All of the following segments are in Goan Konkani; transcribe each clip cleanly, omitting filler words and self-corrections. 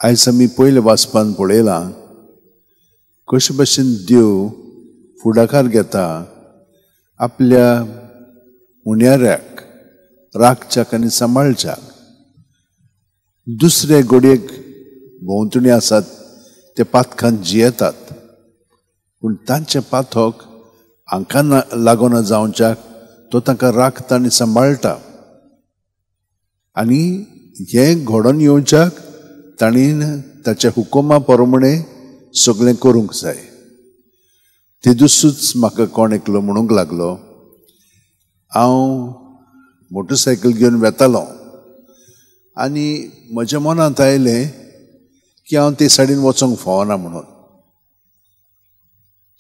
आयज आमी पयले वाचपान पळयलां कशे भशेन देव फुडाकार घेता आपल्या उण्याऱ्याक राखच्याक आनी सांबाळच्याक. दुसरे घडयेक भोंवतणी आसात ते पातकान जियेतात, पूण तांचें पातक हांकां लागोना जावच्याक तो तांकां राखता आनी सांबाळटा. आनी हें घडोवन येवच्याक ताणें ताच्या हुकुमा प्रमाणे सगळें करूंक जाय. ते दुसूच म्हाका कोण एकलो म्हणूंक लागलो, हांव मोटरसायकल घेवन वेतालो आनी म्हज्या मनांत आयलें की हांव ते सायडीन वचोंक फावना म्हणून.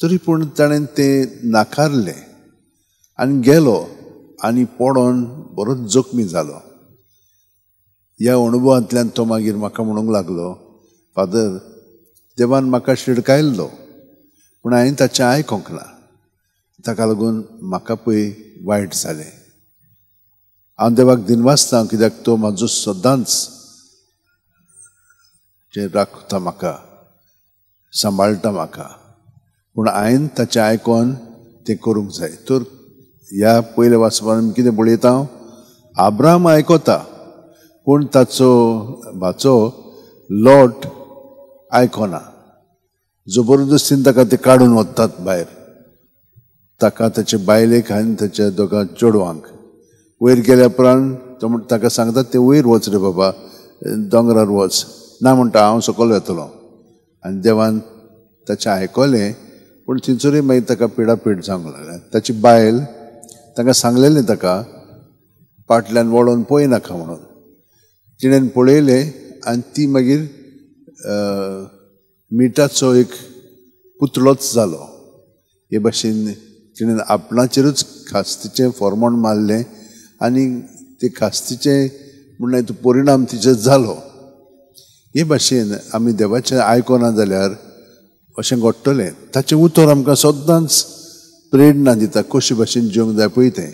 तरी पूण ताणें तें नाकारलें आनी गेलो आनी पडोन बरोच जखमी जालो. ह्या अणभवांतल्यान तो मागीर म्हाका म्हणूंक लागलो, फादर, देवान म्हाका शिडकायल्लो पूण हांवें ताचें आयकोंक ना, ताका लागून म्हाका पळय वायट जालें. हांव देवाक दिनवासता कित्याक तो म्हाजो सदांच जें राखता, म्हाका सांबाळटा म्हाका, पूण हांवें ताचें आयकोन तें करूंक जाय. तर ह्या पयल्या वाचपान कितें पळयता हांव, आब्राम आयकता पूण ताचो भाचो लोट आयकना. जबरदस्तीन ताका ते काडून वतात भायर, ताका ताचे बायलेक आनी ताच्या दोगां चेडवांक. वयर गेल्या उपरांत तो ताका सांगतात ते वयर वच रे बाबा, दोंगरार वच. ना म्हणटा, हांव सकयल वेतलो. आनी देवान ताचें आयकलें पूण थंयसरूय मागीर ताका पिडापीड जावंक लागलें. ताची बायल ताका सांगलेलें ताका फाटल्यान वळोन पळय नाका म्हणून. तिणें पळयलें आनी ती मागीर मिठाचो एक पुतळोच जालो. हे भाशेन तिणें आपणाचेरूच खास्तीचें फॉर्मोण मारलें आनी ते खास्तीचें म्हणल्यार तो परिणाम तिचेर जालो. हे भाशेन आमी देवाचें आयकना जाल्यार अशें घडटलें. ताचें उतर आमकां सदांच प्रेरणा दिता कशे भाशेन जिवंक जाय पळय तें.